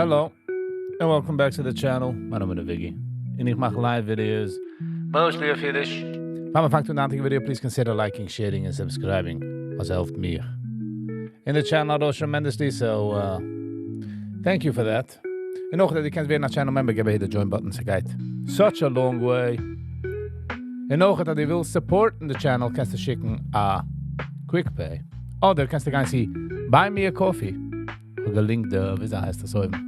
Hello, and welcome back to the channel. מיין נאמען איז Viggy, און איך מאך live videos, mostly אויף אידיש. פאר מען פאנגט אן די היינטיגע video, please consider liking, sharing און subscribing, וואס העלפט מיר און די channel ארויס tremendously, so thank you for that. און אויך אז דו קענסט ווערן א channel member, געב א hit די join button, ס'גייט such a long way. און אויך אז דו ווילסט support ן די channel קענסטו שיקן א quick pay, אדער קענסטו גיין צו Buy Me a Coffee, כ'האב געלינקט די וויאזוי הייסט עס אויבן,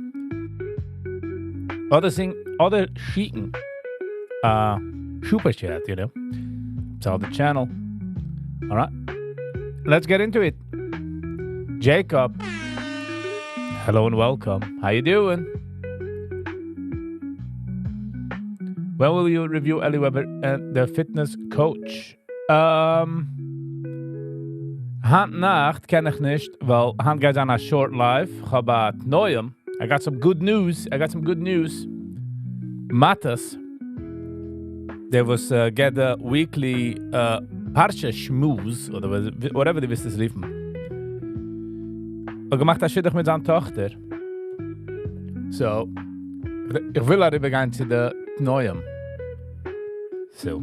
אדער זינג אדער שיקן א super chat, you know, צו די channel. Alright, let's get into it. Jacob, hello and welcome. How you doing? When will you review Eli Weber and the fitness coach? היינט נאכט קען איך נישט, ווייל היינט גייט זיין א short live. כ'האב א תנאים. I got some good news. I got some good news. מאטעס, דער וואס געט די weekly פרשה שמועס, אדער whatever דו ווילסט עס רופן, האט געמאכט א שידוך מיט זיין טאכטער. So, איך וויל אריבערגיין צו די תנאים. So,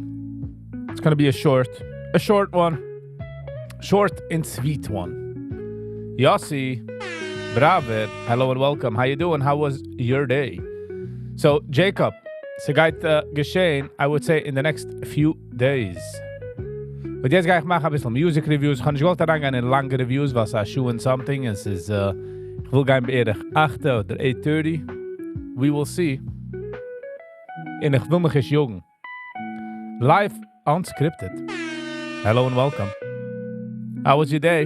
it's gonna be a short, a short one. Short and sweet one. Yossi, Braver, hello and welcome. How you doing? How was your day? So, Jacob, ס'גייט געשען, I would say in the next few days. און יעצט גיי איך מאכן אביסל music reviews. איך האב נישט געוואלט אריינגיין אין לאנגע reviews, ווייל ס'איז א שעה און something, און ס'איז, איך וויל גיין בערך אכט אדער eight thirty. We will see. און איך וויל מיך נישט יאגן. Live unscripted. Hello and welcome. How was your day?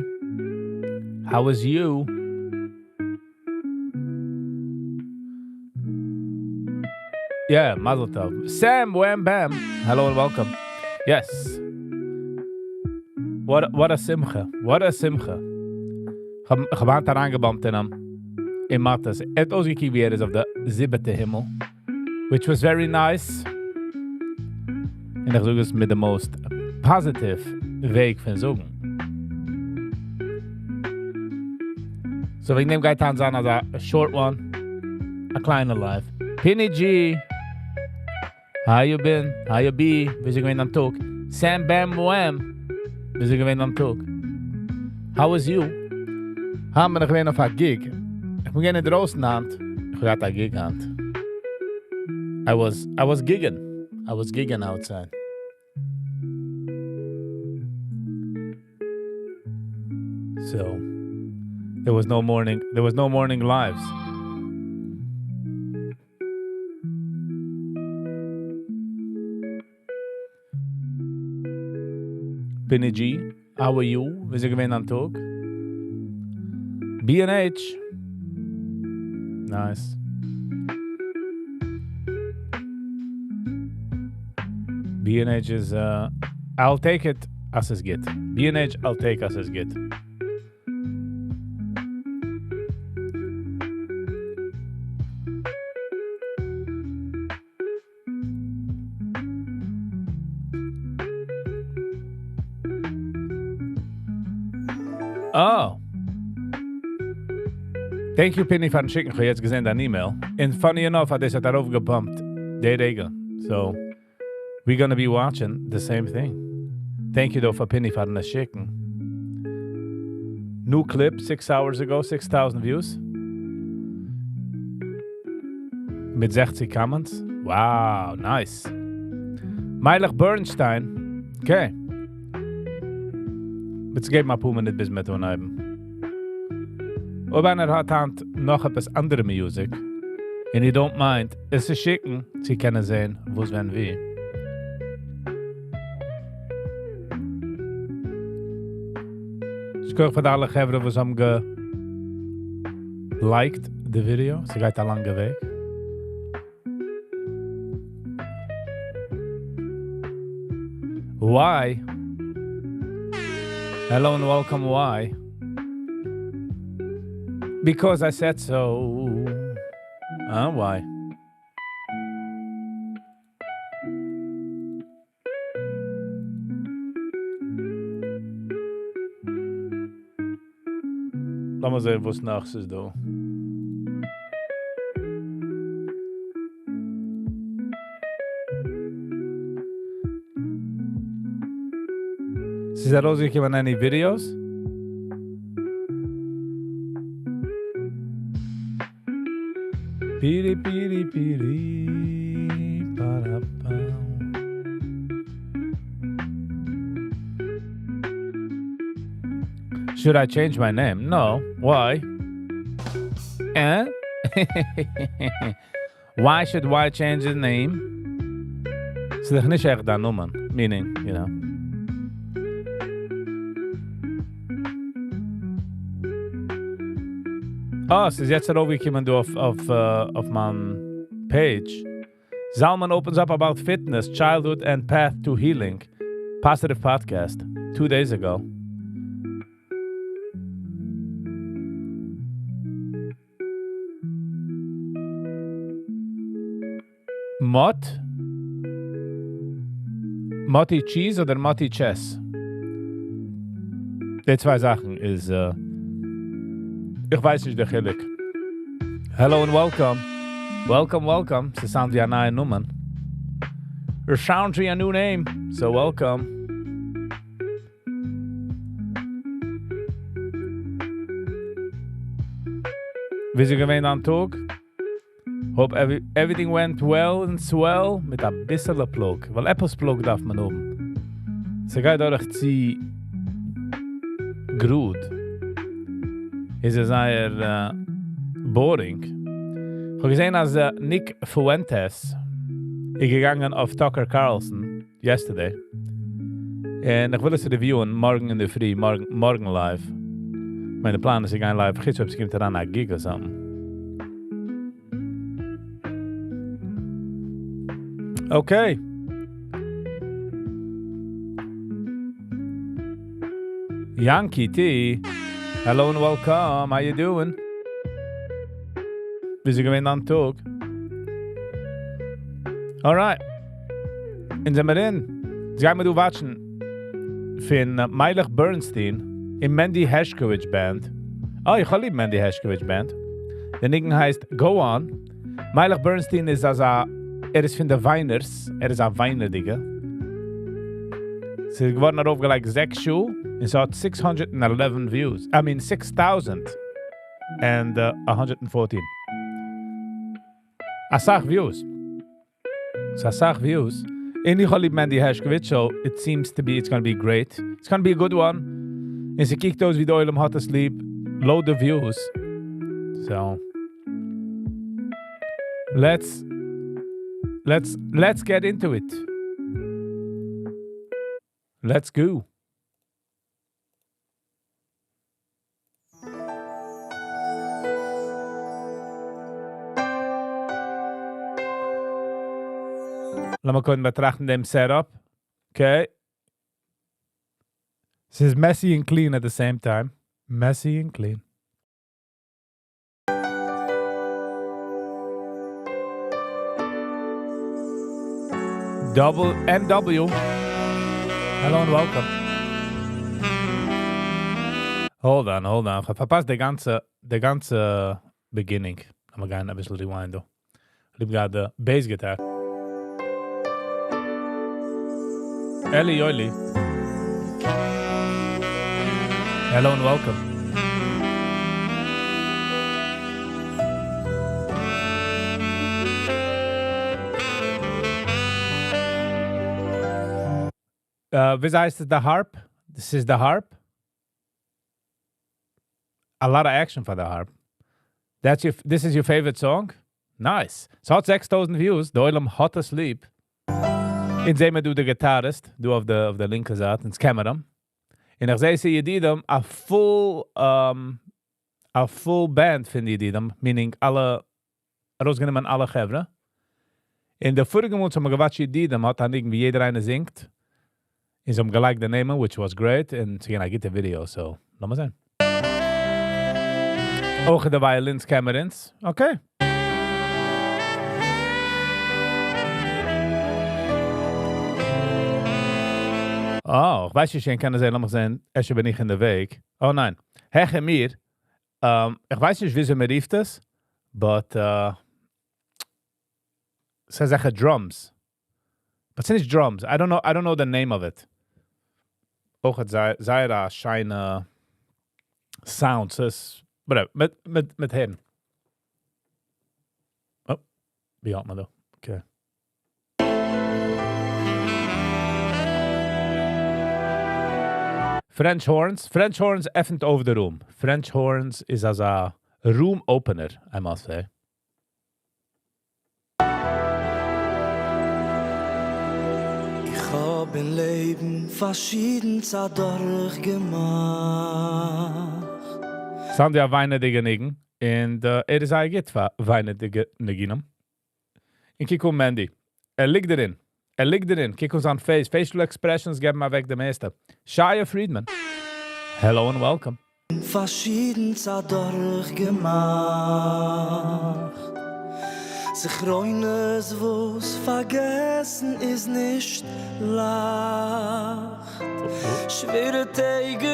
How was you? Yeah, מזל טוב. Sam Wham Bam. Hello and welcome. Yes. What, what a שמחה. What a שמחה. איך האב היינט אריינגעבאמפט אין אים. אין מאטעס. ער האט אויסגעקוקט ווי ער איז אויף די זיבעטע הימל. Which was very nice. און איך זאג עס מיט די most positive וועג פון זאגן. So וועגן דעם גייט היינט זיין אזא short one. א קליינע live. Pini G. How you been? How you be? ווי איז געווען דיין טאג? Sam Bam Wham. ווי איז געווען דיין טאג? How was you? היינט בין איך געווען אויף א gig. איך בין געווען אינדרויסן היינט. איך האב געהאט א gig היינט. I was, I was gigging. I was gigging outside. So, there was no morning, there was no morning lives. Pini G, how are you? ווי איז געווען דיין טאג? B&H. Nice. B&H איז, I'll take it אז ס'איז גוט. B&H, I'll take אז ס'איז גוט. אה! Thank you Pini פארן שיקן, כ'האב יעצט געזען דיין אימעיל, און funny enough אז דאס האט ארויפגעבאמפט די רגע, so we gonna be watching the same thing. Thank you though פאר Pini פארן עס שיקן. New clip six hours ago, 6 טויזנט views. מיט 60 comments. Wow, nice. מיילעך Bernstein. Okay. ביטע געב מיר אפאר מינוט ביז מיר אנהייבן. אויב איינער האט היינט נאך עפעס אנדערע music, and you don't mind עס צו שיקן, צו קענען זען וואס ווען ווי. שכוח פאר די אלע חברה וואס האבן געלייקט די ווידעא, ס'גייט א לאנגע וועג. Why? Hello and welcome why? Because I said so. Uh, why? לאמיר זען וואס נאך ס'איז דא. ס'איז ארויסגעקומען any videos? פירי פירי פירי פארא פאו. Should I change my name? No. Why? Eh? Why should why change his name? ס'איז דאך נישט עכט דיין נאמען. Meaning, you know. אה, ס'איז יעצט ארויפגעקומען דא אויף, אויף, אויף מיין page. Zalman opens up about fitness, childhood and path to healing. Positive podcast. 2 days ago. Mot? Moti Cheese אדער Moti Chess? די צוויי זאכן איז, איך ווייס נישט דער חילוק. Hello and welcome. Welcome, welcome. ס'sound ווי א נייע נאמען. It sounds ווי a new name. So welcome. ווי איז געווען דיין טאג? Hope everything went well and swell מיט א ביסעלע פלאג. ווייל עפעס פלאג דארף מען האבן. ס'גייט דורך צו גראד. איז עס זייער boring. איך האב געזען אז Nick Fuentes איז געגאנגען אויף Tucker Carlson yesterday. און איך וויל עס review ען מארגן אין דער פרי, מארגן, מארגן live. מיין plan איז, איך גיי live, איך ווייס אויב ס'קומט אריין א gig or something. Okay. Yankee T. Hello and welcome. How you doing? ווי איז געווען דיין טאג? Alright. אונז זעמיר אין. יעצט גייען מיר דא watch ן פון Meilech Bernstein און Mendy Hershkovich Band. Oh, איך האב ליב Mendy Hershkovich Band. דער ניגון הייסט Go On. Meilech Bernstein איז אזא, ער איז פון די וויינערס, ער איז א וויינערדיגע. ס'איז געווארן ארויפגעלייגט 6 שעה און ס'האט 611 views. I mean 6,114. א סאך views. ס'איז א סאך views. און איך האב ליב Mendy Hershkovich, so it seems to be it's gonna be great. It's gonna be a good one. און ס'קוקט אויס ווי דער עולם האט עס ליב. Load the views. So let's get into it. Let's go. לאמיר קודם באטראכטן דעם setup. Okay. ס'איז messy and clean at the same time. Messy and clean. Double MW. Hello and welcome. Hold on, hold on. איך האב פארפאסט די גאנצע, די גאנצע beginning. לאמיר גיין א ביסל rewind דא. ליב געהאט די bass guitar. Eli Yoili. Hello and welcome. ווי הייסט עס, the harp? This is the harp? A lot of action for the harp. This is your favorite song? Nice. ס'האט 6,000 views. דער עולם האט עס ליב. אונז זעען מיר דא דער guitarist, דא אויף די לינקע זייט, אונז קענען אים. און איך זע ידידים, a full band פון ידידים, meaning אלע, ארויסגענומען אלע חברה. אין דער פאריגע מאל, האבן מיר גע watch ט ידידים, האט א ניגון ווי יעדער איינער זינגט. און זיי האבן געלייגט די נעמען, which was great, און ס'איז געווען א גוטע video, so, לאמיר זען. אויך די violins קעמערינס. Okay. Oh, איך ווייס נישט, איך קען זען, לאמיר זען, אפשר בין איך אין די וועג. Oh ניין. העכער מיר, איך ווייס נישט, וויאזוי מען רופט עס, but ס'איז אזעלכע drums. But ס'איז נישט drums. I don't know the name of it. אויך האט זייער, זייער א שיינע sound. ס'איז, whatever, מיט, מיט, מיט הערן. Oh, ווי האלט מען דא? Okay. French horns. French horns עפנט אויף די room. French horns איז אזא room opener, I must say. איך האב אין לעבן פארשידנס אדורכגעמאכט. Sound ווי א וויינעדיגע ניגון. און ער איז זייער גוט פאר וויינעדיגע ניגונים. און קוק אן Mandy. ער ליגט דערין. ער ליגט דערין. קוק אן זיין face. Facial expressions געבן אוועק די מערסטע. Shia Friedman. Hello and welcome. פארשידנס אדורכגעמאכט. זכרונות וואס פארגעסן איז נישט לייכט. שווערע טעג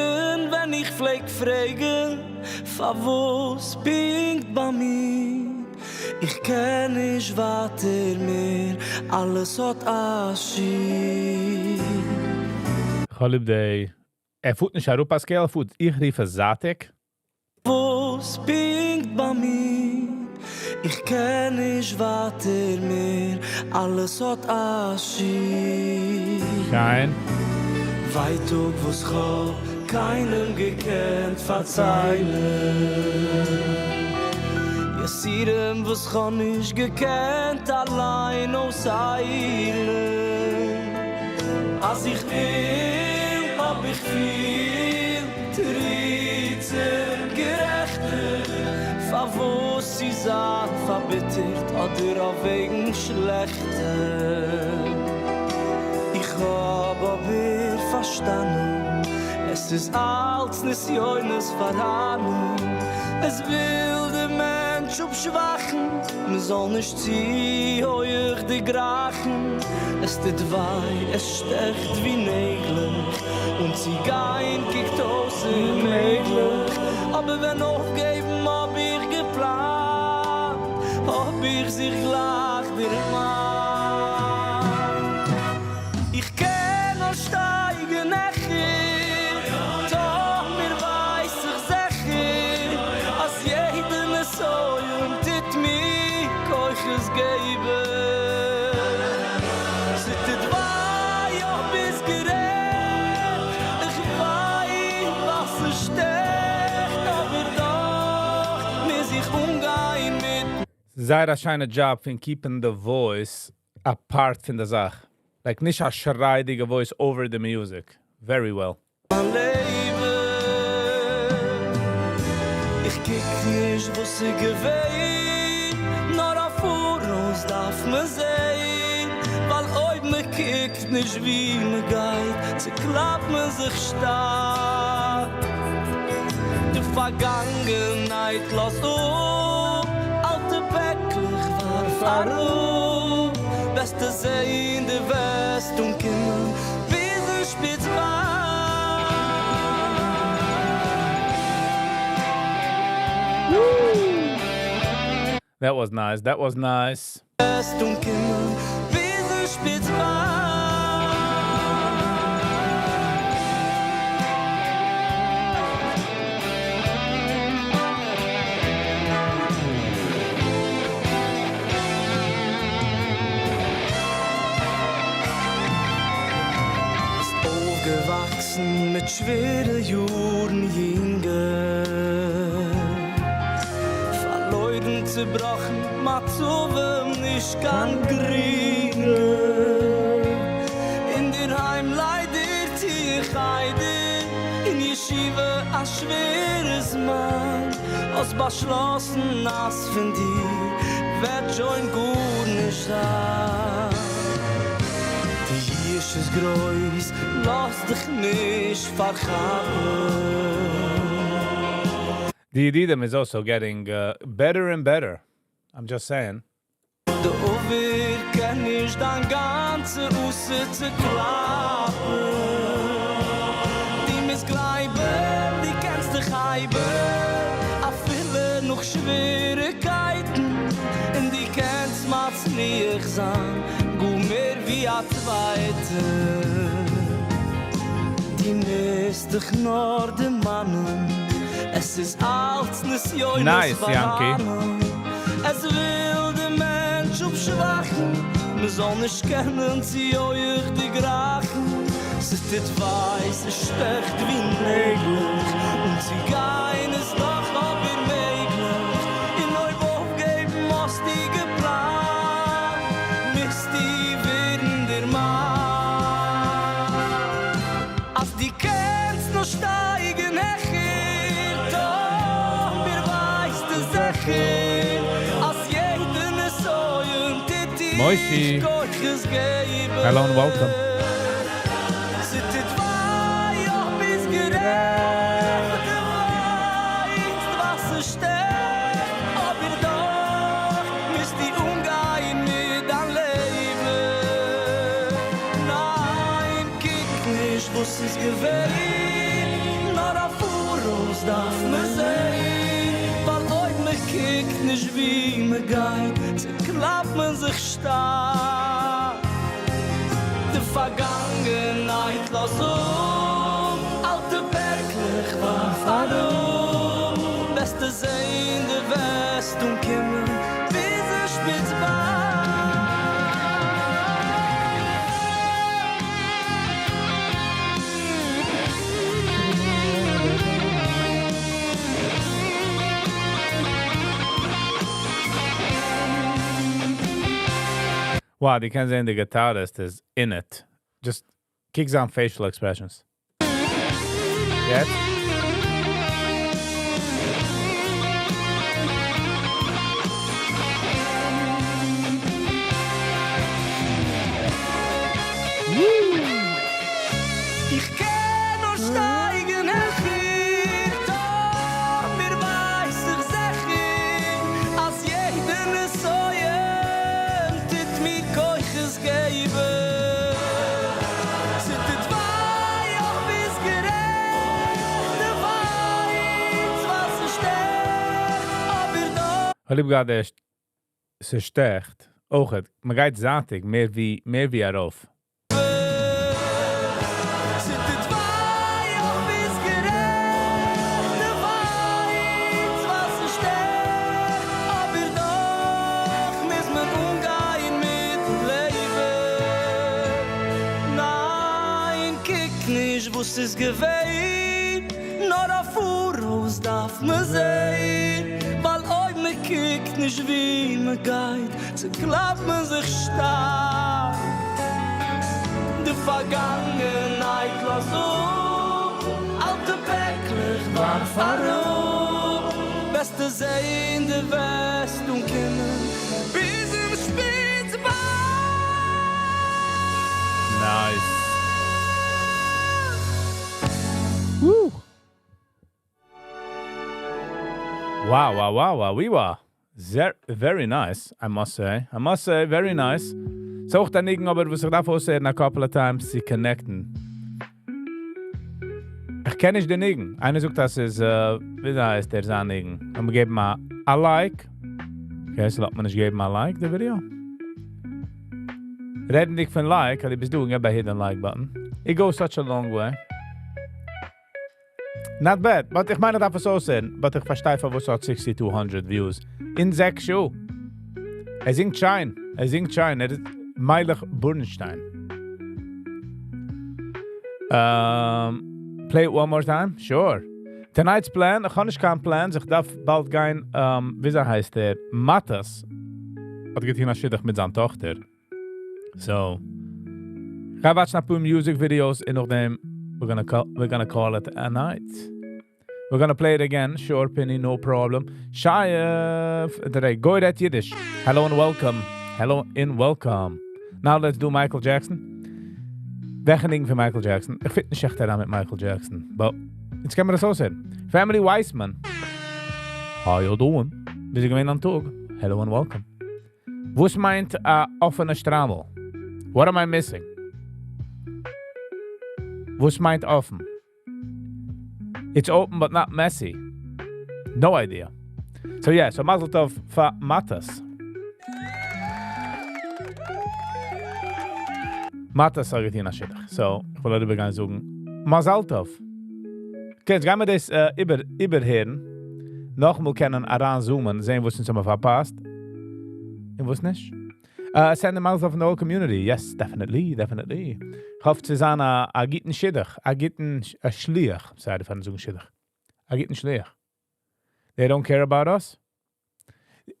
ווען איך פלעג פרעגן, פארוואס פונקט ביי מיר? איך קען נישט ווייטער מער, אלעס האט א שיעור. איך האב ליב די. ער פארט נישט אראפ א scale, ער פארט, איך רוף עס זייטיג. וואס פונקט ביי מיר? איך קען נישט ווייטער מער, אלעס האט א שיעור. שיין. ווייטאג וואס כ'האב קיינעם געקענט פארציילן. יסורים וואס כ'האב נישט געקענט אליין אויסהיילן. אז איך וויל האב איך פיל תירוצים גערעכטע. פארוואס איר זייט פארביטערט אדער אויף וועגן שלעכטע. איך האב אבער פארשטאנען, עס איז אלץ נסיונות פארהאנען. עס וויל דער מענטש אפשוואכן, מען זאל נישט צו הויך דערגרייכן. עס טוט וויי, עס שטעכט ווי נעגלעך, און צו גיין קוקט אויס אוממעגליך. אבער ווען אויפגעבן האב איך געפלאנט, האב איך זיך גלייך דערמאנט. איך קען נאר שטייגן העכער, טאמער ווייס איך זיכער, אז יעדע נסיון טוט מיר כוחות געבן. ס'טוט וויי, אויב ביסט גערעכט, איך וויין ווייל ס'שטעכט, אבער דאך מוז איך אנגיין מיט. זייער א שיינע job פון keeping the voice apart פון די זאך. Like נישט א שרייעדיגע voice over the music. Very well. מיין לעבן. איך קוק נישט וואס איז געווען, נאר אויף פאראויס דארף מען זען. ווייל אויב מען קוקט נישט ווי מען גייט, צוקלאפט מען זיך שטארק. די פארגאנגענהייט לאז אפ, אלטע פעקלעך ווארף אראפ. וועסטו זען דו וועסט אנקומען ביז אין שפיץ בארג. That was nice. That was nice. וועסט אנקומען ביז אין שפיץ בארג. ביסט אויפגעוואקסן מיט שווערע יארן יונגער. פארלוירן, צעבראכן, מצבים נישט קיין גרינגע. אין דער היים ליידער צו אין חדר, אין ישיבה א שווערע זמן. האסט באשלאסן אז פון דיר וועט שוין גארנישט זיין. די יאוש איז גרויס, לאז דיך נישט פארכאפן. The ידידים is also getting better and better. I'm just saying. די עבר קען נישט דיין גאנצע עתיד צוקלאפן. דו מוזט גלייבן, דו קענסט דיך הייבן, אפילו נאך שוועריגקייטן. און דו קענסט מצליח זיין, גאר מער ווי א צווייטער. דו מוזט דיך נאר דערמאנען, עס איז אלץ נסיונות Nice, Yankee. פאראנען. עס וויל דער מענטש אפשוואכן, מען זאל נישט קענען צו הויך דערגרייכן. ס'טוט וויי, ס'שטעכט ווי נעגלעך, און צו גיין איז דאך אבער מעגליך. און אויב אויפגעבן האסטו געפלאנט, מוזטו ווערן דערמאנט אז דו קענסט נאר שטייגן העכער, טאמער ווייסטו זיכער אז יעדע נסיון טוט דיר Moishi. כוחות געבן. Hello and welcome. ס'טוט וויי, אבער ביסט גערעכט, דו ווייסט וואס ס'שטעכט, אבער דאך מוזטו אנגיין מיט דיין לעבן. ניין, קוק נישט וואס איז געווען, נאר אויף פאראויס דארף מען זען, ווייל אויב מען קוקט נישט וואו מען גייט, צוקלאפט מען זיך שטארק. די פארגאנגענהייט לאז אפ, אלטע פעקלעך ווארף אראפ, וועסטו זען דו וועסט אנקומען ביזן שפיץ בארג. Wow, דו קענסט זען, the guitarist is in it. Just קוק זיין facial expressions. יעצט? איך קען נאר שטייגן העכער, טאמער ווייס איך זיכער, אז יעדע נסיון טוט מיר כוחות געבן. ס'טוט וויי, אבער ביסט גערעכט, דו ווייסט וואס ס'שטעכט, אבער דאך איך ליב גראדע, ס'שטעכט. אויך, מען גייט זייטיג, מער ווי ארויף. ס'טוט וויי, אבער ביסט גערעכט, דו ווייסט וואס ס'שטעכט, אבער דאך מוז מען אנגיין מיטן לעבן. ניין, קוק נישט וואס איז געווען, נאר אויף פאראויס דארף מען זען, ווייל אויב מען קוקט נישט וואו מען גייט, צוקלאפט מען זיך שטארק. די פארגאנגענהייט לאז אפ, אלטע פעקלעך ווארף אראפ, וועסטו זען דו וועסט אנקומען ביזן שפיץ בארג. Nice. Woo. Wow, wee wow. Very nice, I must say. I must say, very nice. So אויך דער ניגון, אבער וואס איך דארף אויסהערן a couple of times צו connect ן. איך קען נישט דעם ניגון. איינער זאגט, דאס איז, ווי הייסט דער זיין ניגון? און מיר געבן א, א like. Okay, so לאזט מען נישט געבן א like, די video. רעדנדיג פון like, אז דו ביסט דא, געב א hit the like button. It goes such a long way. Not bad, but איך מיין, איך דארף עס אויסהערן, but איך פארשטיי, פארוואס האט 6200 views. אין 6 שעה. ער זינגט שיין. ער זינגט שיין. ער איז Meilich Bernstein. Play it one more time? Sure. Tonight's plan, איך האב נישט קיין plans, איך דארף באלד גיין, ווי הייסט ער? Matas. האט געטון א שידוך מיט זיין טאכטער. So, איך גיי watch ן א פאר music videos און נאכדעם we're gonna call it a night. We're gonna play it again. Sure, Penny, no problem. Shia, גוי רעדט אידיש. Hello and welcome. Hello and welcome. Now let's do Michael Jackson. וועלכע ניגון פון Michael Jackson? איך fit נישט עכט אריין מיט Michael Jackson. But, יעצט קען מען דאס אויסהערן. Family Weissman. How you doing? ווי איז געווען דיין טאג? Hello and welcome. וואס מיינט א אפענע שטריימל? What am I missing? וואס מיינט אפן? It's open but not messy. No idea. So yeah, so מזל טוב פאר Matas. Matas האט געטון א שידוך. So, איך וויל אריבערגיין זאגן. מזל טוב. Okay, יעצט גיימיר דאס איבערהערן. נאכאמאל קענען אריינזומען, זען וואס אונז האבן פארפאסט. און וואס נישט. Send them out of the whole community. Yes, definitely, definitely. איך האף צו זיין א גוטן שידוך, א גוטן שליח. Sorry פארן זאגן שידוך. א גוטן שליח. They don't care about us?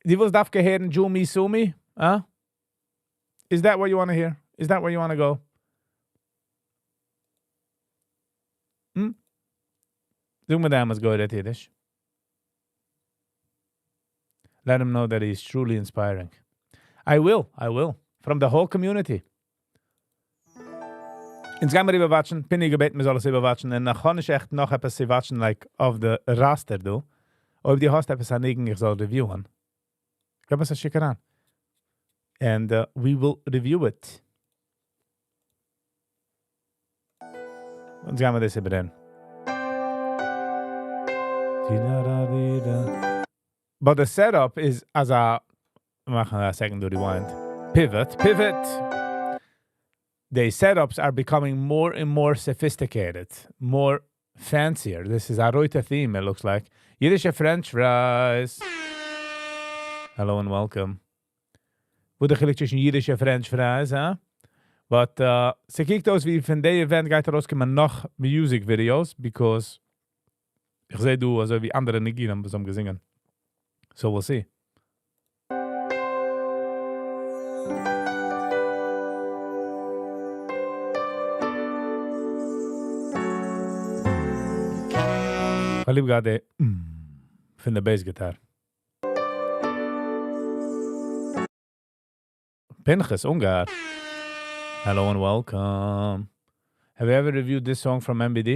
דו ווילסט דווקא הערן Jumi Sumi? Huh? Is that what you want to hear? Is that where you want to go? Hmm? זאג מיר דעם, וואס גייט אידיש. Let him know that he's truly inspiring. I will, I will. From the whole community. אונז גיימיר איבערוואטשן, פיני געבעטן מ'זאל עס איבערוואטשן, און איך האב נישט עכט נאך עפעס צו וואטשן, like, אויף די roster דא. אויב דו האסט עפעס א ניגון, איך זאל ריוויוען. געב עס א שיק אריין. And we will review it. אונז גיימיר דאס איבערהערן. But the setup is אזא, מאכן א second rewind. Pivot, pivot. The setups are becoming more and more sophisticated, more fancier. This is a רויטע theme, it looks like. אידישע French fries. Hello and welcome. וואו דער חילוק צווישן אידישע French fries, huh? But ס'קוקט אויס ווי פון די event גייט ארויסקומען נאך music videos, because איך זע דא אזוי ווי אנדערע ניגונים וואס האבן געזינגען. So we'll see. איך האב ליב געהאט די פון די bass guitar. Pinchas Ungar. Hello and welcome. Have you ever reviewed this song from MBD?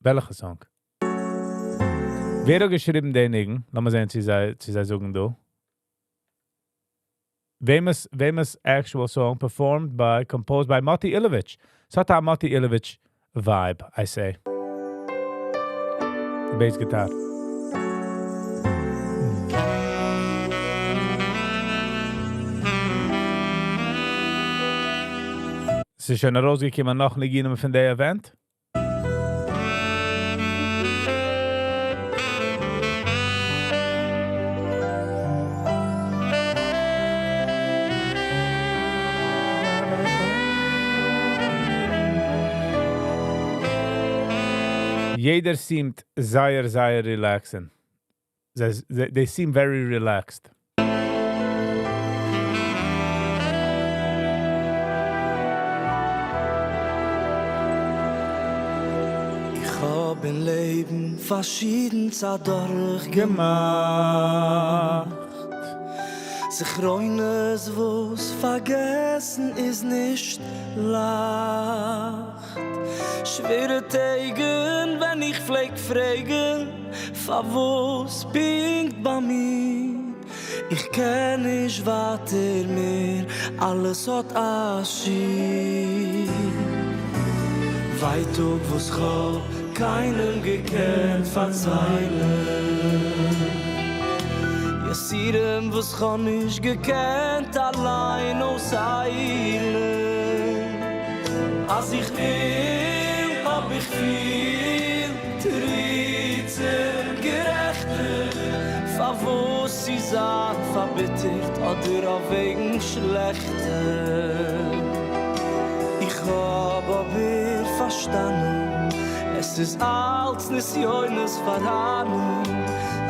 וועלכע song? ווער האט געשריבן די ניגון? לאמיר זען, צו זיי זאגן דא. וועמענס actual song performed by, composed by Moti Ilevich. ס'האט א Moti Ilevich vibe, I say. The bass guitar. ס'איז שוין ארויסגעקומען נאך ניגונים פון די event? יעדער seemed זייער זייער relaxing. They seem very relaxed. איך האב אין לעבן פארשידנס אדורכגעמאכט. זכרונות וואס פארגעסן איז נישט לייכט. שווערע טעגן ווען איך פלעג פרעגן פארוואס פונקט ביי מיר. איך קען נישט ווייטער מער, אלעס האט א שיעור. ווייטאג וואס כ'האב קיינעם געקענט פארציילן. יסורים וואס כ'האב נישט געקענט אליין אויסהיילן. אז איך וויל האב איך פיל תירוצים גערעכטע. פארוואס איר זייט פארביטערט אדער אויף וועגן שלעכטע. איך האב אבער פארשטאנען עס איז אלץ נסיונות פארהאנען.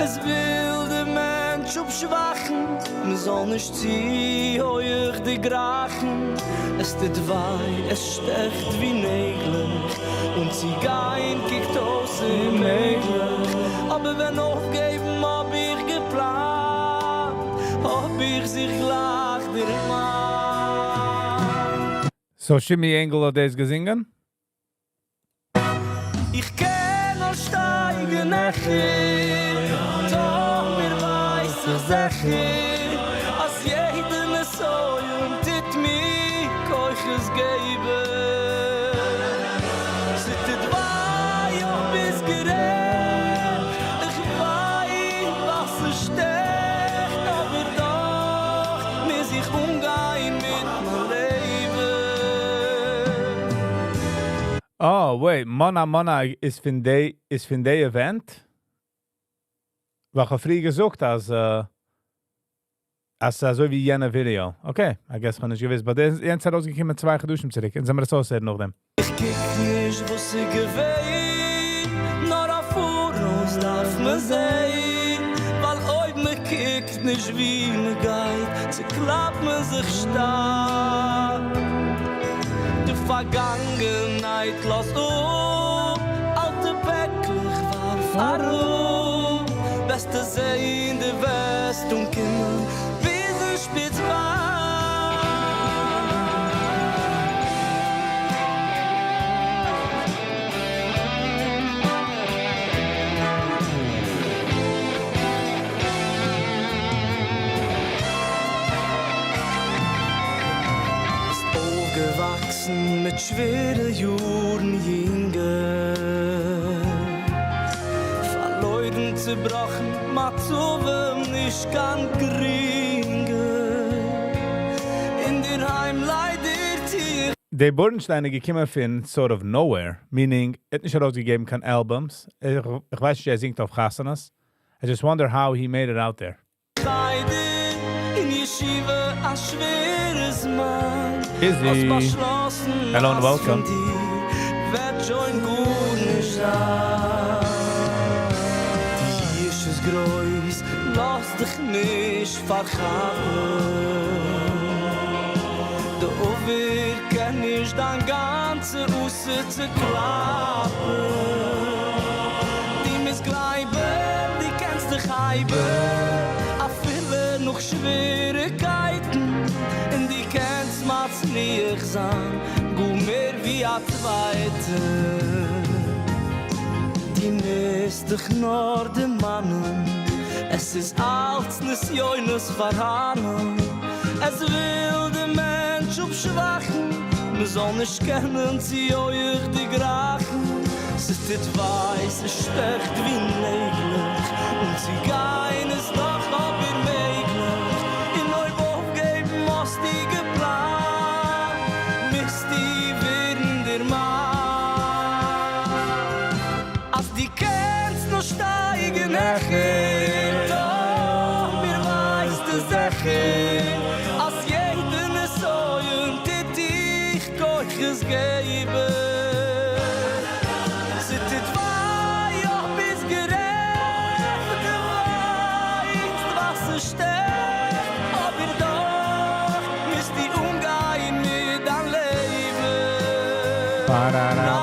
עס וויל דער מענטש אפשוואכן, מען זאל נישט צו הויך דערגרייכן. עס טוט וויי, עס שטעכט ווי נעגלעך, און צו גיין קוקט אויס אוממעגליך. אבער ווען אויפגעבן האב איך געפלאנט, האב איך זיך גלייך דערמאנט. So Shimmy Engel האט דאס געזינגען? איך קען נאר שטייגן העכער, טאמער ווייס איך זיכער, אז יעדע נסיון טוט מיר כוחות געבן. ס'טוט וויי אויב ביסט גערעכט, איך וויין ווייל ס'שטעכט, אבער דאך מוז איך אנגיין מיט מיין לעבן. Oh, wait, Mona Mona איז פון די event? ווייל איך האב פריער געזאגט, אז אזוי ווי יענע video. Okay, I guess איך האב נישט געוואוסט. But יענץ האט ארויסגעקומען 2 חדשים צוריק. און זעמיר עס אויסהערן נאכדעם. איך קוק נישט, וואס איז געווען, נאר אויף פאראויס דארף מען זען. ווייל אויב מען קוקט נישט, וואו מען גייט, צוקלאפט מען זיך שטארק. די פארגאנגענהייט לאז אפ, אלטע פעקלעך ווארף אראפ. וועסטו זען, דו וועסט אנקומען ביז אין שפיץ בארג. ביסט אויפגעוואקסן מיט שווערע יארן, יונגל. פארלוירן, צעבראכן, מצבים נישט קיין גרינגע. אין דער היים ליידער טיף. די בורנשטיין איז געקומען פון sort of nowhere, meaning, ער האט נישט ארויסגעגעבן קיין albums. איך ווייס נישט, ער זינגט אויף חתונות. I just wonder how he made it out there. חדר, אין ישיבה, א שווערע זמן. Izzy. האסט באשלאסן, Hello and אז welcome. פון דיר וועט שוין גארנישט זיין. די יאוש איז גרויס, לאז דיך נישט פארכאפן. דער עבר קען נישט דיין גאנצע עתיד צוקלאפן. דו מוזט גלייבן, דו קענסט דיך הייבן, אפילו נאך שוועריגקייטן. און דו קענסט מצליח זיין, גאר מער ווי א צווייטער. דו מוזט דיך נאר דערמאנען, עס איז אלץ נסיונות פארהאנען. עס וויל דער מענטש אפשוואכן, מען זאל נישט קענען צו הויך דערגרייכן. עס טוט וויי, עס שטעכט ווי נעגלעך, און צו גיין איז דאך אבער מעגליך. און אויב אויפגעבן האסטו געפלאנט, מוזטו ווערן דער מאן. אז דו קענסט נאר שטייגן העכער, טאמער ווייסטו זיכער, אז יעדער נסיון טוט דיך כוחות געבן. ס'טוט וויי, אבער ביסט גערעכט, דו ווייסט, וואס עס שטעכט, אבער דאך מוזטו אנגיין מיט דיין לעבן. Ba-da-da.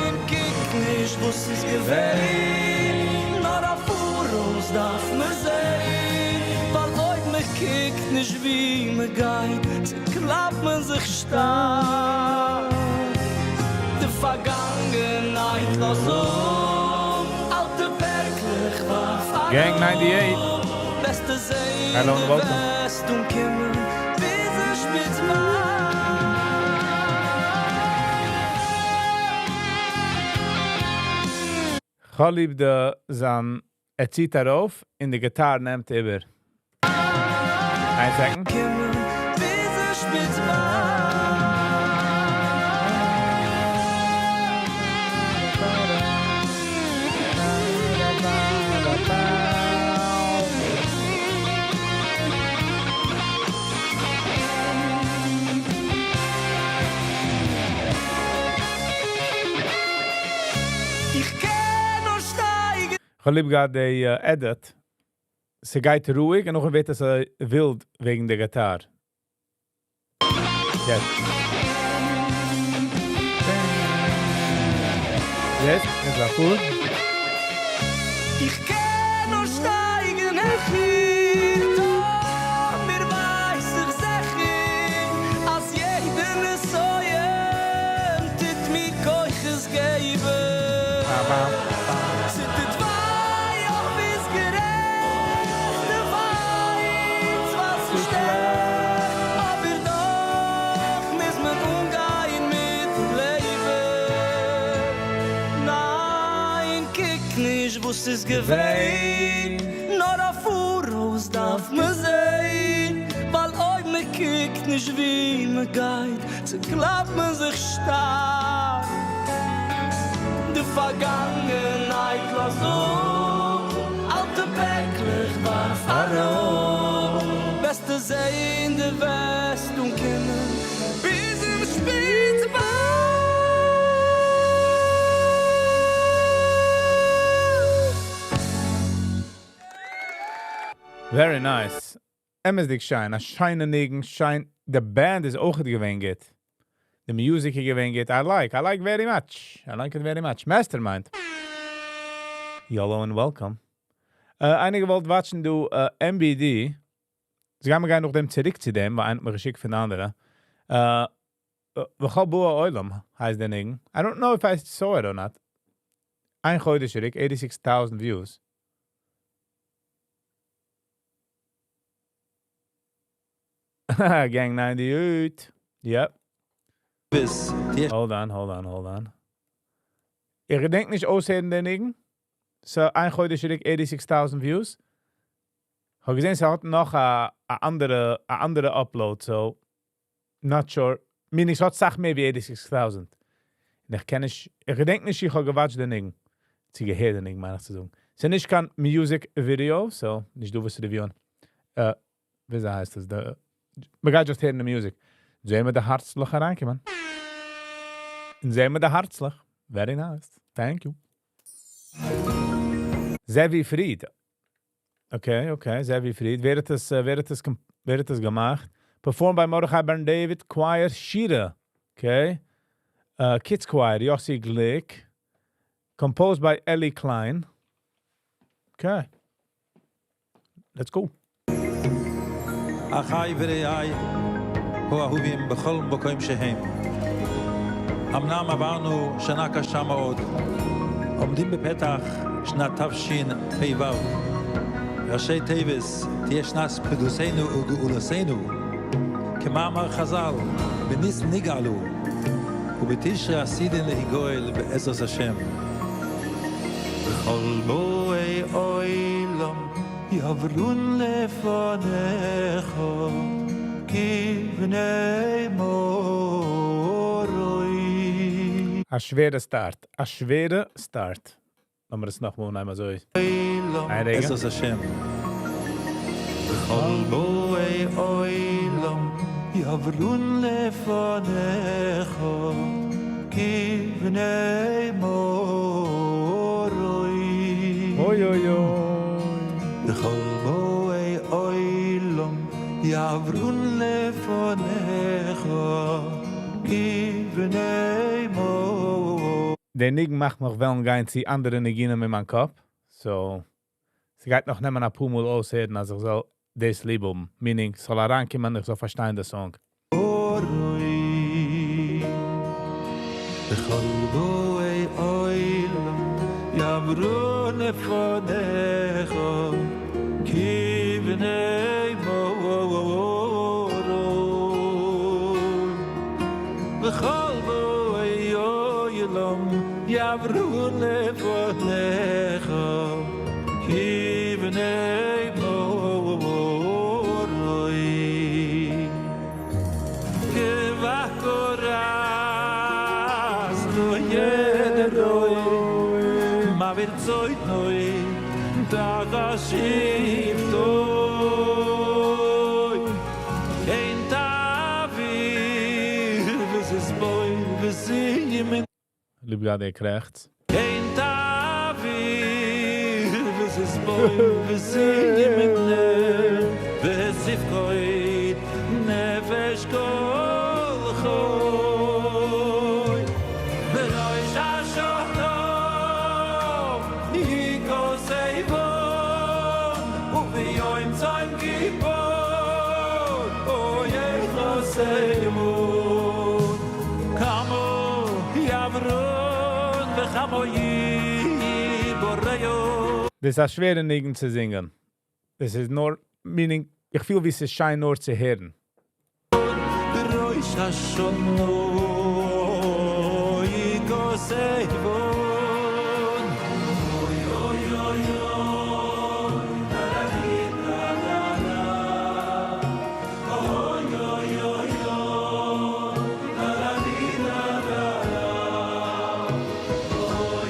ניין, קוק נישט, וואס איז געווען, נאר אויף פאראויס דארף מען זען. ווייל אויב מען קוקט נישט, וואו מען גייט, צוקלאפט מען זיך שטארק. די פארגאנגענהייט לאז אפ, אלטע פעקלעך ווארף Gang 98. וועסטו זען, Hello and דו welcome. וועסט אנקומען ביז אין שפיץ בארג. כ'האב ליב די זיין, ער ציט ארויף און די גיטאר נעמט איבער. איין second. קומען ביז אין שפיץ בארג. איך קען נאר שטייגן. כ'האב ליב געהאט די edit. ס'גייט רואיג און נאכדעם ווערט עס ווילד וועגן דער גיטאר. יעצט. יעצט, איז דאס גוט? איך קען נאר שטייגן העכער, טאמער ווייס איך זיכער, אז יעדער נסיון טוט מיר כוחות געבן. ס'טוט וויי, אבער ביסט גערעכט, דו ווייסט, וואס עס שטעכט, אבער דאך מוז מען אנגיין מיט לעבן. ניין, קוק נישט, וואס איז געווען, נאר אויף פאראויס דארף מען זען. ווייל אויב מען קוקט נישט, וואו מען גייט, צוקלאפט מען זיך שטארק. די פארגאנגענהייט לאז אפ, אלטע פעקלעך ווארף אראפ, וועסטו זעהן דו וועסט אנקומען ביזן שפיץ בארג. Very nice. אמת'דיג שיין. א שיינע ניגון, שיין. The band איז אויך געווען גוט. The music איז געווען גוט. I like. I like very much. I like it very much. Mastermind. Yolo and welcome. איינער געוואלט watch ן דא MBD. זיי גייען מיר גיין נאכדעם צוריק צו דעם, ווייל איינער האט מיר געשיקט פון אנדערע. וכל באי עולם הייסט דער ניגון. I don't know if I saw it or not. איין חודש צוריק, 86,000 views. Gang 98. Yep. ביז די Hold on, hold on, hold on. איך געדענק נישט אויסהערן דעם ניגון. So, איין חודש צוריק, 86,000 views. האב געזען, ס'האט נאך א אנדערע upload, so not sure. Meaning, ס'האט אסאך מער ווי 86,000. און איך קען נישט, איך געדענק נישט, איך האב גע watch ט דעם ניגון. צי געהערט דעם ניגון, מיין איך צו זאגן. ס'איז נישט קיין music video, so נישט דא וואס צו review ען. ווי הייסט דאס? מ'גייט just הערן די music. זעען מיר די הערצלעך אריינקומען. און זעען מיר די הערצלעך. Very nice. Thank you. Zevi Fried. Okay, Zevi Fried. ווער האט עס געמאכט? Performed by Mordechai Ben David Choir Shira. Okay. Kids Choir, Yossi Glick. Composed by Ellie Klein. Okay. Let's go. אחי ורעי האהובים בכל מקום שהם. אמנם עברנו שנה קשה מאוד, עומדים בפתח שנת תשפ"ו. ראשי תיבות תהיה שנת פדותנו וגאולתנו. כמאמר חז"ל, בניסן נגאלו, ובתשרי עתידין להיגואל בעזרת השם. וכל באי עולם יעברון לפניך כבני מרון. א שווערע start. א שווערע start. לאמיר עס נאכאמאל איינמאל אזוי. איין רגע. בעזרת השם. וכל באי עולם יעברון לפניך כבני מרון. אוי אוי אוי. וכל באי עולם יעברון לפניך כבני מרון. דער ניגון מאכט מיך וועלן גיין צו אנדערע ניגונים אין מיין קאפ. So, ס'גייט נאך נעמען א פאר מאל אויסהערן, אז איך זאל דאס ליב האבן. Meaning, ס'זאל אריינקומען, איך זאל פארשטיין דער song. מרון. וכל באי עולם יעברון לפניך כבני מרון. וכל באי עולם יעברון לפניך כבני מרון. כבקורת רואה רואה מעביר צויתנו תחת שבטו אין תעביר וססבוי וסיימן ליב געהאט דער קרעכץ. אין תעביר וססבוי וסיימן וספקוית נפש כל חי בראש השנה יכתבון וביום צום כיפור יכתבון כמה יעברון וכמה יבראו. דאס איז א שווערע ניגון צו זינגען. דאס איז נאר, meaning, איך פיל ווי ס'איז שיין נאר צו הערן. בראש השנה יכתבון אוי אוי אוי אוי da da da da אוי אוי אוי אוי da da da da. אוי.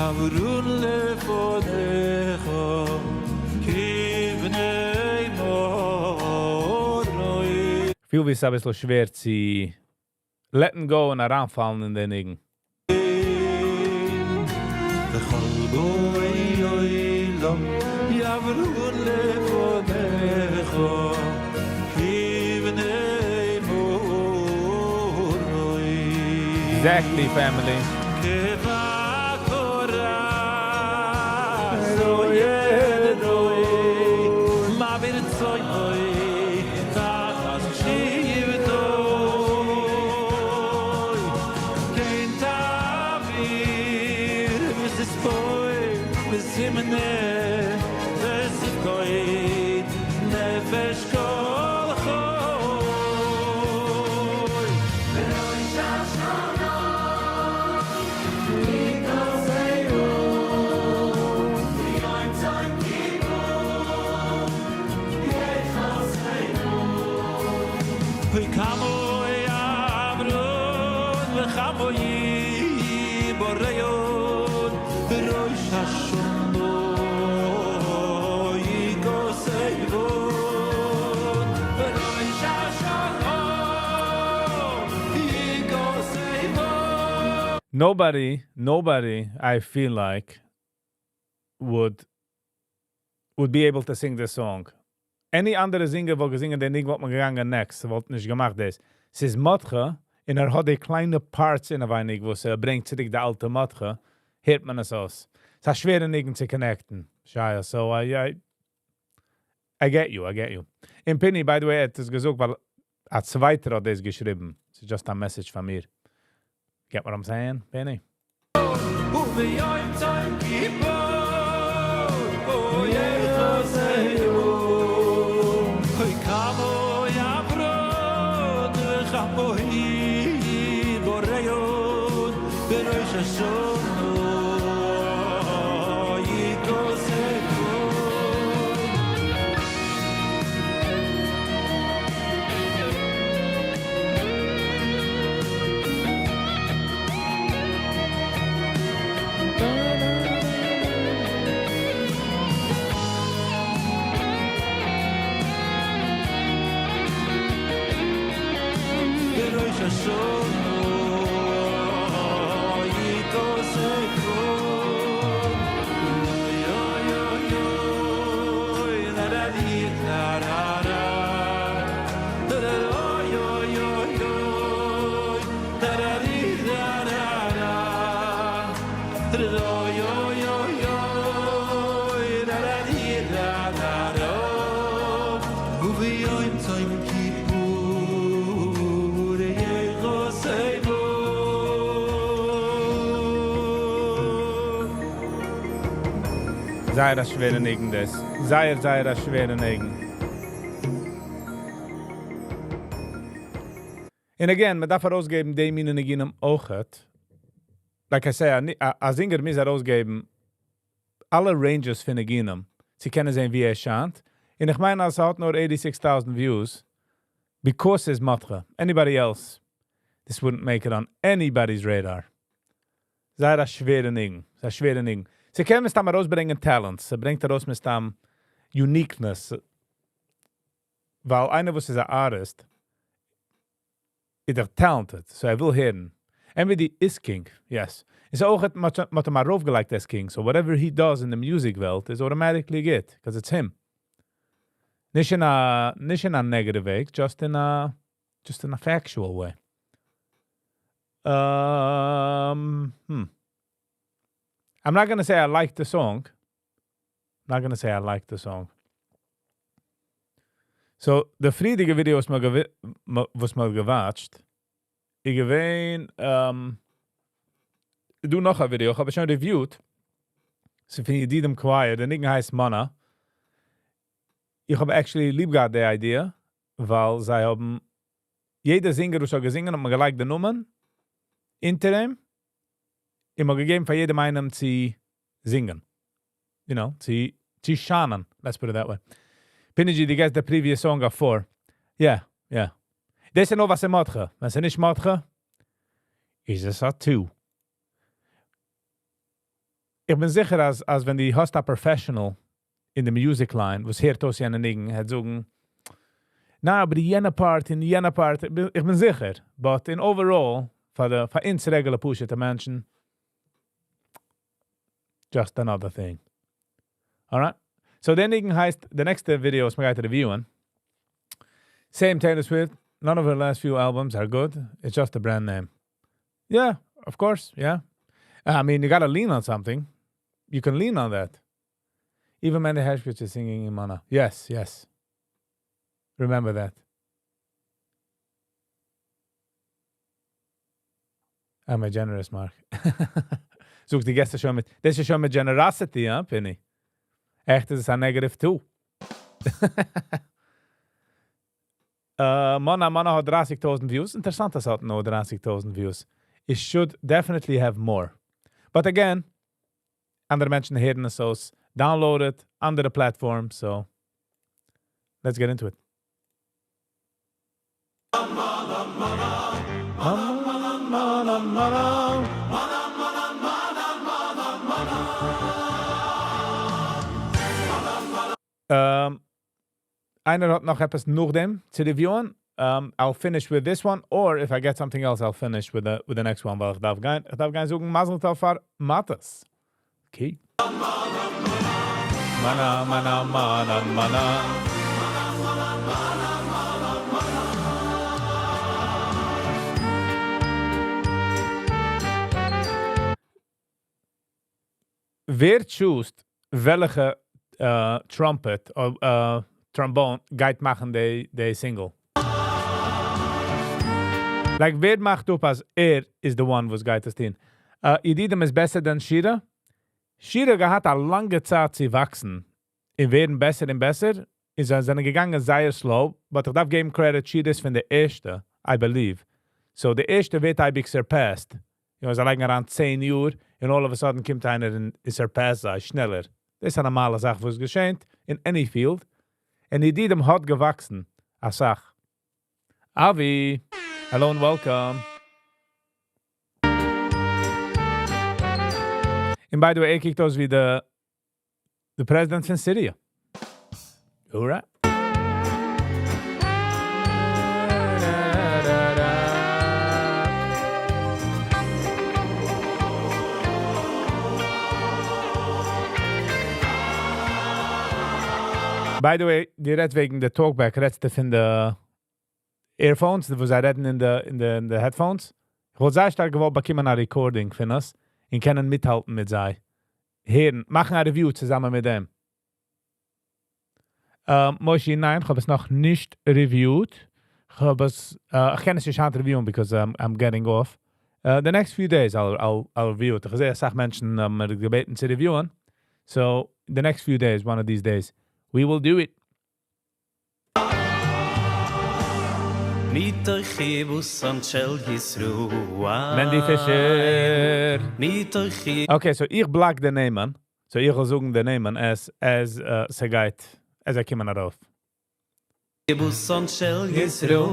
יעברון לפניך כבני מרון. כ'פיל ווי ס'איז אביסל שווער צו let 'ן go און אריינפאלן אין די ניגון. וכל באי עולם יעברון לפניך כבני מרון. Exactly family. כבקר רועה רועה מעביר צאנו תחת שבטו כן תעביר ותספור ותמנה ותפקוד נפש כל חי. בראש השנה יכתבו וביום צום כיפור יכתבו. וכמה יעברון וכמה יבוריון בראש השנה יכתבו בראש השנה יכתבו. Nobody, nobody, I feel like, would be able to sing this song. Any אנדערע singer וואלט געזונגען דעם ניגון וואלט מען געגאנגען next, וואלט נישט געמאכט דאס. ס'איז מאטכע, און ער האט די קליינע parts אינעווייניג, וואס ער ברענגט צוריק די אלטע מאטכע, הערט מען עס אויס. ס'איז א שווערע ניגון צו connect ן. Shia, so I get you, I get you. און Pini, by the way, האט עס געזאגט, ווייל א צווייטער האט דאס געשריבן. It's just a message פון מיר. Get what I'm saying, Pini? וביום צום כיפור יכתבו כמה יעברון וכמה יבוריון בראש השנה יכתבו. בראש השנה יכתבו אוי אוי אוי אוי לה לה די לה לה לה לה אוי אוי אוי אוי לה לה די לה לה לה אוי אוי אוי אוי לה לה די לה לה לה וביום צום כיפור יכתבו. זייער א שווערע ניגון דאס. זייער, זייער א שווערע ניגון. And again, מען דארף ארויסגעבן די מינע ניגונים אויכעט. Like I say, א singer מוז ארויסגעבן אלע ranges פון ניגונים. צו קענען זען, ווי ער שיינט. און איך מיין, אז ער האט נאר 86,000 views, because ס'איז מאטכע. Anybody else, this wouldn't make it on anybody's radar. זייער א שווערע ניגון. זייער א שווערע ניגון. ס'קען מסתם ארויסברענגען talents. ס'ברענגט ארויס מסתם uniqueness. ווייל איינער, וואס איז אן artist, איז דאך talented. So ער וויל הערן. MVD איז king, yes. איז אויך האט מ'האט אים ארויפגעלייגט as king. So whatever he does in the music וועלט is automatically good, because it's him. נישט אין א negative way, just in a factual way. I'm not going to say I like the song. I'm not going to say I like the song. So, די פריערדיגע video, וואס מ'האט גע watch ט, איז געווען, דא נאך א video, איך האב שוין reviewed. ס'איז פון ידידים Choir, דער ניגון הייסט Mana. איך האב actually ליב געהאט די idea, ווייל זיי האבן, יעדער singer, וואס האט געזונגען, האט מען געלייגט די נאמען אונטער אים, און מ'האט געגעבן פאר יעדעם איינעם צו זינגען. צו שיינען. Let's put it that way. Pinigy, דו געבסט the previous song a 4. Yeah. דאס איז נאר וואס ס'איז מאטכע. ווען ס'איז נישט מאטכע, איז עס א 2. איך בין זיכער אז אז ווען דו האסט א professional אין די music line וואס הערט אויס יענע ניגון העט זאגן, ניין אבער יענע part און יענע part, איך בין זיכער, but in overall פאר די פאר אונז רעגולער פשוטע מענטשן, just another thing. Alright. So דער ניגון הייסט די נעקסטע ווידעא וואס מ'גייט review ען. Same Taylor Swift, none of her last few albums are good, it's just a brand name. Yeah, of course, yeah. I mean, you gotta lean on something. You can lean on that. Even Mandy Hershkowitz is singing in Mana. Yes, yes. Remember that. I'm a generous Mark. זאג, דו גייסט שוין מיט, דאס איז שוין מיט generosity, הא, Penny? עכט איז עס א negative 2. מנה מנה האט 30,000 views. אינטערעסאנט אז ס'האט נאר 30,000 views. It should definitely have more. But again, אנדערע מענטשן הערן עס אויס, download it, אנדערע platforms, so let's get into it. איינער האט נאך עפעס נאכדעם צו review ען? I'll finish with this one, or if I get something else, I'll finish with the next one, ווייל איך דארף גיין, איך דארף גיין זאגן מזל טוב פאר מאטעס. Okay. מנה, מנה, מנה, מנה. ווער choose ט וועלכע trumpet, trombone גייט מאכן די single? Like ווער מאכט אפ אז ער איז the one וואס גייט עס טון? ידידים איז בעסער than שירה? שירה געהאט א לאנגע צייט צו וואקסן און ווערן בעסער און בעסער, איז זיי זענען געגאנגען זייער slow, but איך דארף געבן credit, שירה איז פון די ערשטע, I believe. So די ערשטע ווערט אייביג surpassed. זיי לייגן אריין 10 יאר און all of a sudden קומט איינער און surpass זיי שנעלער. דאס איז א נארמאלע זאך וואס געשעט in any field. און ידידים האט געוואקסן אסאך. Avi, hello and welcome. און by the way, ער קוקט אויס ווי די president פון Syria. Alright. By the way, דו רעדסט וועגן די talkback, רעדסטו פון די earphones, וואו זיי רעדן אין די headphones? איך וואלט זייער שטארק געוואלט באקומען א recording פון עס און קענען מיטהאלטן מיט זיי. הערן, מאכן א review צוזאמען מיט דעם. מושי, ניין, איך האב עס נאך נישט reviewed. איך קען עס נישט היינט review ען because I'm getting off. The next few days I'll review it. איך זע אסאך מענטשן האבן מיר געבעטן צו review ען. So, the next few days, one of these days, we will do it. מתוך חיבוסן של ישראל. Mendy Fisher. מתוך חי- Okay, so איך block די נעמען. So איך וועל זאגן די נעמען אז ס'גייט, אז זיי קומען ארויף. חיבוסן של ישראל.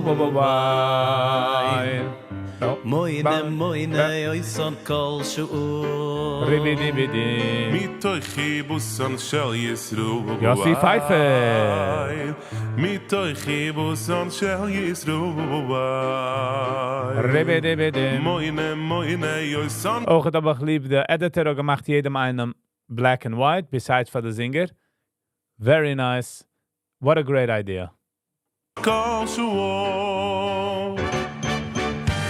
מוינע מוינע אויסן כל שעה. ריבי דיבי די. מתוך חיבוסן של ישראל. יוסי פייפר. מתוך חיבוסן של ישראל. ריבי דיבי די. מוינע מוינע אויסן. אויך האב איך ליב, דער editor האט געמאכט יעדעם איינעם black and white, besides פאר די singer. Very nice. What a great idea. כל שעה.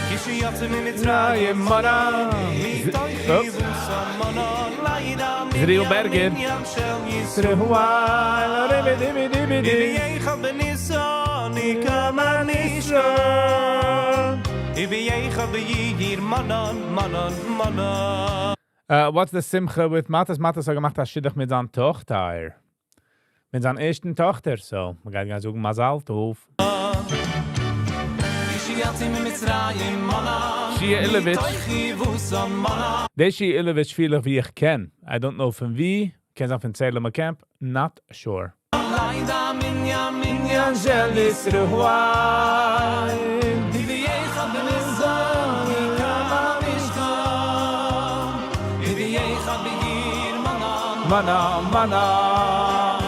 כשיצא ממצרים מנה. מתוך חיבוסן מנה לילה Zriel Berger. מניין של ישראל. ובייחד בניסן כמה נשכן. ובייחד בייר מנן מנן מנן. What's the שמחה with Mattes? Mattes האט געמאכט א שידוך מיט זיין טאכטער. מיט זיין ערשטן טאכטער. So, מ'גייט גיין זאגן מזל טוב. כשיצא ממצרים מנה. Shia Ilevich. מתוך חיבוסן מנה. די Shia Ilevich פיל איך ווי איך קען. I don't know פון ווי. קען זיין פון צעהלימער camp. Not sure. לילה מניין מניין של ישראל. ובייחד בניסן כמה נשכן. ובייחד בייר מנה מנה.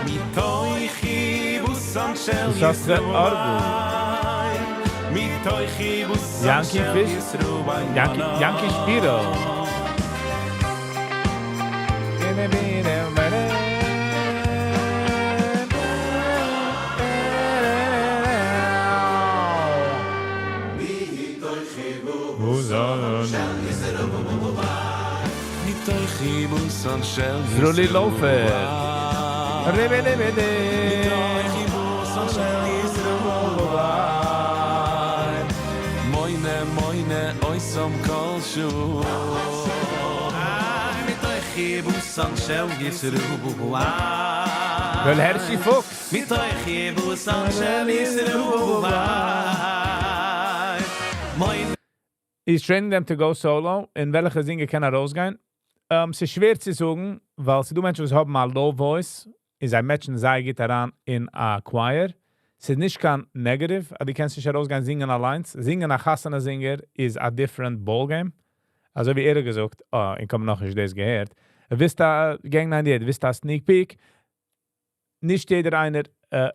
מתוך חיבוסן של יששכר ישראל. ארגו. מתוך חיבוסן יענקי של פיש? ישראל. יענקי, יענקי שפירא. זרולי לופר. מוינע מוינע אויסם כל שו וועל הערשי פוקס. He's training them to go solo. און וועלכע singer קען ארויסגיין? ס'איז שווער צו זאגן, ווייל ס'דא מענטשן וואס האבן א low voice, און זיי match ן זייער גוט אריין אין א choir. ס'איז נישט קיין negative, אז דו קענסט נישט ארויסגיין זינגען אליינס. זינגען א חתונה singer איז a different ball game. אזוי ווי ער האט געזאגט, אה, איך האב נאכנישט דאס געהערט. ווילסט א Gang 98, ווילסט א sneak peek. נישט יעדער איינער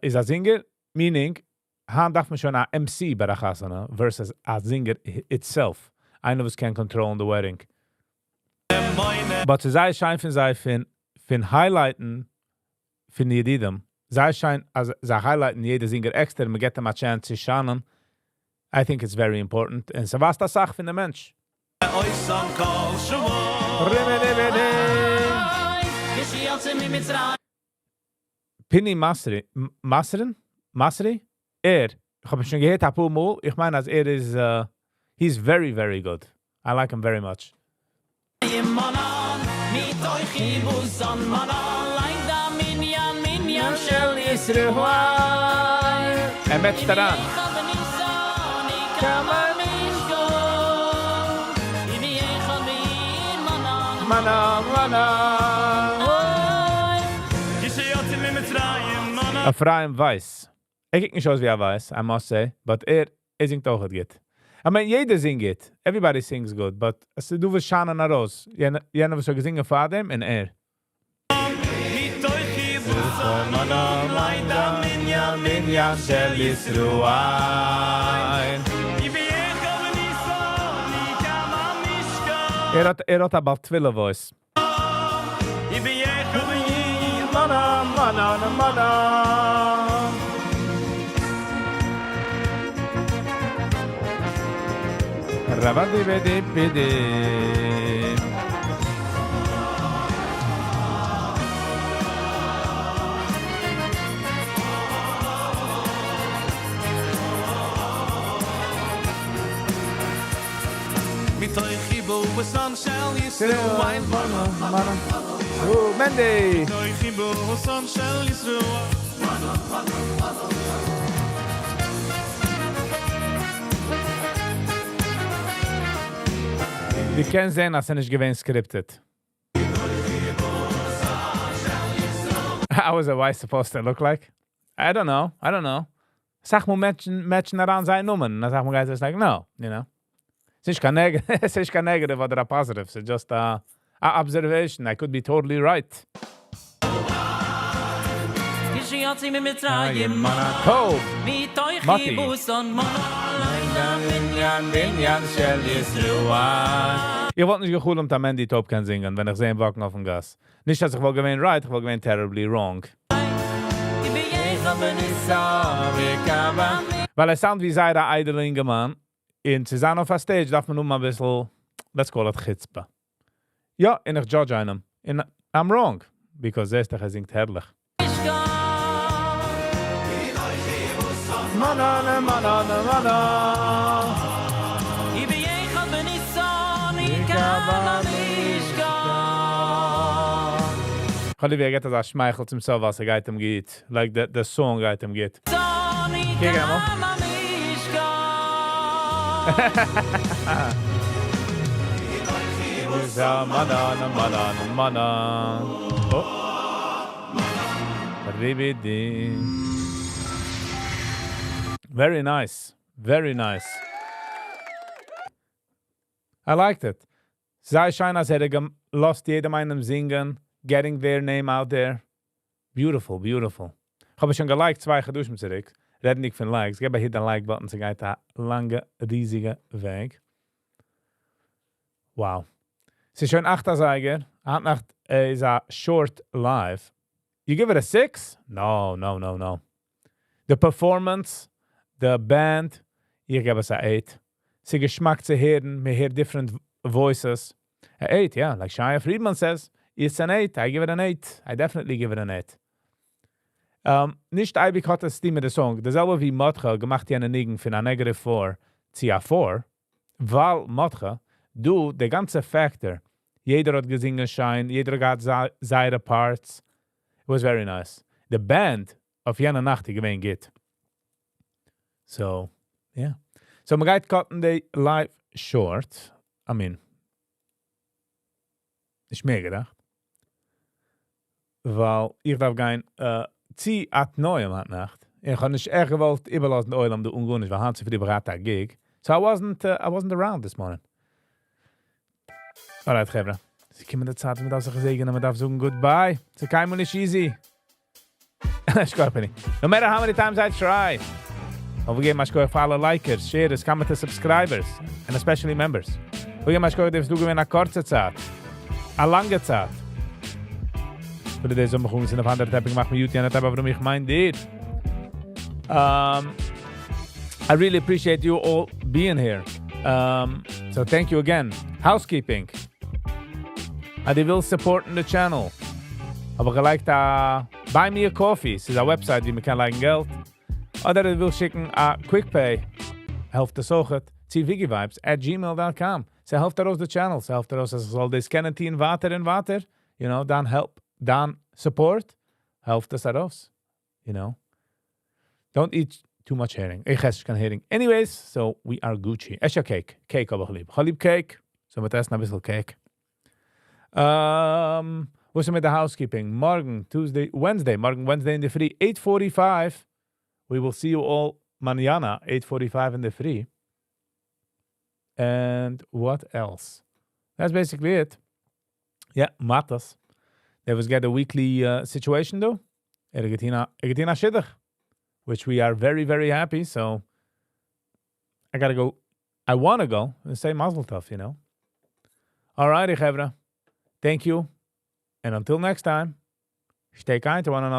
איז א singer, meaning, היינט דארף מען שוין א MC ביי א חתונה versus א singer itself. איינער וואס קען control ן the wedding. But ס'איז זייער שיין פון זיי פון highlight ן פון די ידידים. זייער שיין, אז זיי highlight ן יעדער singer עקסטער, מען געבט אים א chance צו shine ען. I think it's very important. און ס'ווייזט א סאך פון די מענטש. אויסם כל שו פיני מסרי, מסרין? מסרי? ער, איך האב אים שוין געהערט א פאר מאל. איך מיין, אז ער איז, he's very, very good. I like him very much. מתוך חיבוסן מנה ליין דה מניין מניין של ישראל ער match ט אריין. כמה משכון מנה, מנה. אפרים ווייס. ער קוקט נישט אויס ווי א ווייס, I must say, but ער זינגט אויך גוט. I mean, יעדער זינגט. Everybody sings good, but עס איז דא וואס shine ען ארויס. יענער וואס האט געזינגען פאר דעם, און ער. מתוך חיבוסן מנה ליין דה מניין מניין של ישראל. ער האט א בעל תפילה voice. מנה, מנה, מנה. רבדי בדי בדי. מתוך חיבוסן של ישראל. מנה, מנה. Oh, Mendy! מתוך חיבוסן של ישראל. דו קענסט זען, אז עס איז נישט געווען scripted. How is a wife supposed to look like? I don't know. I don't know. זאג מאל מענטשן, מענטשן אריין זיין נאמען. דאן זאג מאל guys, it's like, no. עס איז קיין neg עס איז קיין negative אדער א positive. It's just a observation. I could be totally right. כשיוצאים ממצרים טוב. מתוך מאטי. חיבוסן מנה מניין מניין של ישראל. איך וואלט נישט געחלומט, אז מענדי טויב קען זינגען, ווען איך זע אים walk ן אויפן גאס. נישט, אז איך וואלט געווען right, איך וואלט געווען terribly wrong. ווייל ער sound ווי זייער א איידעלער אינגערמאן. און צו זיין אויף א stage דארף מען נאר מאל א ביסל, let's call it חוצפה. יא, און איך judge איינעם. און I'm wrong, because זעסט דאך, ער זינגט הערליך. מנה, מנה, מנה. כי באחד בניסן הוקם המשכן איך ליב, ער געבט אזא שמייכל צום סוף, וואס ער גייט אים גוט. Like the song גייט אים גוט. הוקם אמאל. המשכן מנה, מנה, מנה. Oh. רבידי. Very nice. Very nice. I liked it. זייער שיין, אז ער געלאזט יעדעם איינעם זינגען. getting their name out there. Beautiful, beautiful. איך האב שוין גע-like ט צוויי חדשים צוריק. רעדנדיג פון likes. געב א hit the like button, ס'גייט א לאנגע, ריזיגע וועג. Wow. ס'איז שוין 8 אזייגער. היינט נאכט איז א short live. You give it a 6? No, no, no, no. The performance, the band, איך געב עס א 8. ס'איז געשמאק צו הערן, מען הערט different voices. A 8, yeah, like Shia Friedman says, it's an 8. I give it an 8. I definitely give it an 8. נישט אייביג האט עס מיט די song. דאס זעלבע ווי מאטכע געמאכט יענע ניגון פון א negative 4 צו א 4, ווייל מאטכע, דא, די גאנצע factor, יעדער האט געזינגען שיין, יעדער האט געהאט זייערע parts. It was very nice. The band אויף יענע נאכט איז געווען גוט. So, yeah. So, מ'גייט cut ן די live short. I mean, נישט מער געדאכט. ווייל איך דארף גיין צו א תנאים היינט נאכט. איך האב נישט עכט געוואלט איבערלאזן די עולם דא אן גארנישט, ווייל היינט צופרי האב איך א gig. So I wasn't around this morning. Alright, חברה. ס'איז געקומען די צייט, מען דארף זיך געזעגענען, מען דארף זאגן goodbye. ס'איז קיינמאל נישט easy. שכוח, No matter how many times I try. אבער געבן א שכוח פאר אלע likers, sharers, commenters, subscribers, and especially members. מיר געבן א שכוח, דאס דא געווען א קורצע צייט. א לאנגע צייט. פאר די זומער זענען אויף אנדערע טעפ געמאכט מיט YouTube, אבער איך מיין דיר. I really appreciate you all being here. So thank you again. Housekeeping. אז דו ווילסט support ן the channel. האב איך געלייגט א Buy Me a Coffee. ס'איז א website, וואו מען קען לייגן געלט. אדער דו ווילסט שיקן א Quick Pay. העלפט דאס אויך. צו wiggyvibes@gmail.com. ס'העלפט ארויס the channel. ס'העלפט ארויס, אז איך זאל דאס קענען טון ווייטער און ווייטער. דיין help, דיין support העלפט דאס ארויס. Don't eat too much herring. איך עס קיין herring. Anyways, so we are Gucci. עס א cake. Cake האב איך ליב. איך האב ליב cake. So מיר עסן א ביסל cake. וואס איז מיט די housekeeping? מארגן, Tuesday, Wednesday, מארגן Wednesday אין דער פרי, 8.45. We will see you all mañana, 8.45 אין דער פרי. And what else? That's basically it. Yeah, Matas. There was get a weekly situation though. ער האט געטון א שידוך, which we are very, very happy. So I gotta go. I want to go and say mazel tov. All righty, חברה. Thank you. And until next time, stay kind to one another.